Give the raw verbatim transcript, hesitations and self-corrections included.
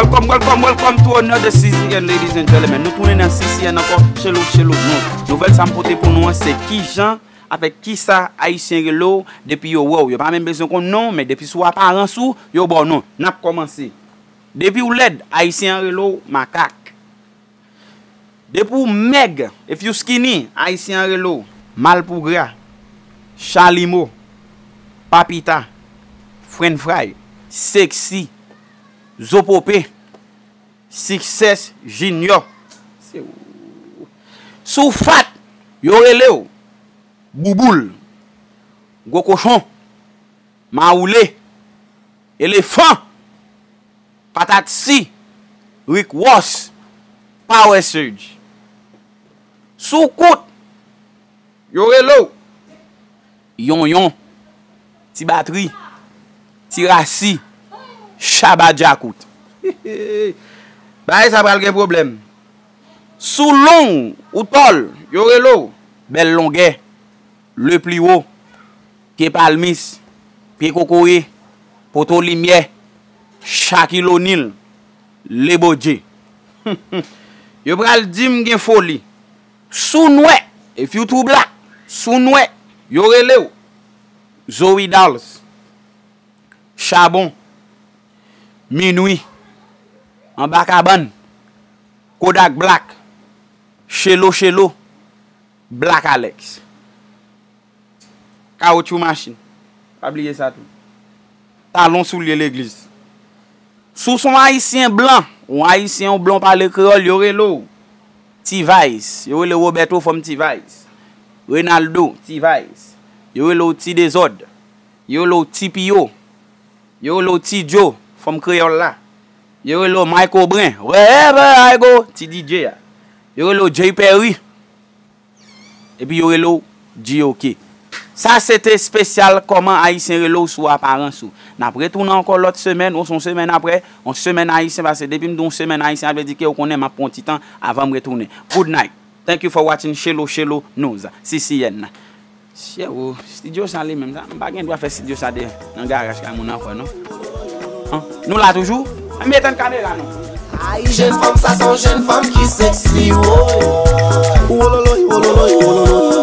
Welcome, welcome, welcome to another C C N, ladies and gentlemen. Nou tounen nan C C N ankò, Chelo, Chelo, nou. Nouvèl sa m pote pou nou an, se kijan, avèk kisa Ayisyen rele w depi yo wè w. Yo pa menm bezwen konn non w, men depi sou aparans ou, yo ba w non. N ap kòmanse. Depi w lèd, Ayisyen an rele w makak. Depi w mèg, if you skinny, Ayisyen an rele w malpougra, chalimo, papita, frenn fray, seksi, zopope, success junior. Se ou. Si w fat, yo rele w bouboul, gwo kochon, mawoule, elefan, patat si, Rick Ross, Power Surge. Si w kout, yo rele w yonyon, ti batri, ti rasi, chaba djakout. Bagay sa pral gen pwoblèm. Si w long ou tòl, yo rele w bèl longè, le pli wo, pye palmis, pye kokoye, poto limyè, chakilonil, lebodje. Yo pral di m gen foli. Si w nwè, if you too black, si w nwè, yo rele w Zoe Dolls, chabon, minwi, anba kabann, Kodak Black, Chelo Chelo, Black Alex. Kawotchou machin. Pa bliye sa tou. Talon soulye legliz. Si w se yon Ayisyen blan, yon Ayisyen yon blan w pale kreyòl, yo rele w T-Vice, yo rele w Roberto from T-Vice, Renaldo T-Vice, yo rele w Ti Dezòd, yo rele w Ti Piyo, yo rele w Ti Djo from kreyòl la, yo rele w Michael Brun, wherever I go, Ti D J a, yo rele w Jay Perry. Epi yo rele w G O K. Sa se te espesyal kòman Ayisyen rele w sou aparans ou. N ap retounen ankò lòt semèn, ou se yon semèn apre, yon semèn Ayisyen, paske depi m di yon semèn Ayisyen, sa vle di ke ou konnen m ap pran yon ti tan avan m retounen. Good night. Thank you for watching Chelo Chelo News, C C N. Chero, studio sa li menm, sa, m pa gen dwa fè studio sa de nan garaj kay moun ankò, non. An, nou la toujou? Ann etenn kamera, non. Ay, jèn fanm, sa se yon jèn fanm ki seksi, wo. Wololoy, wololoy, wololoy.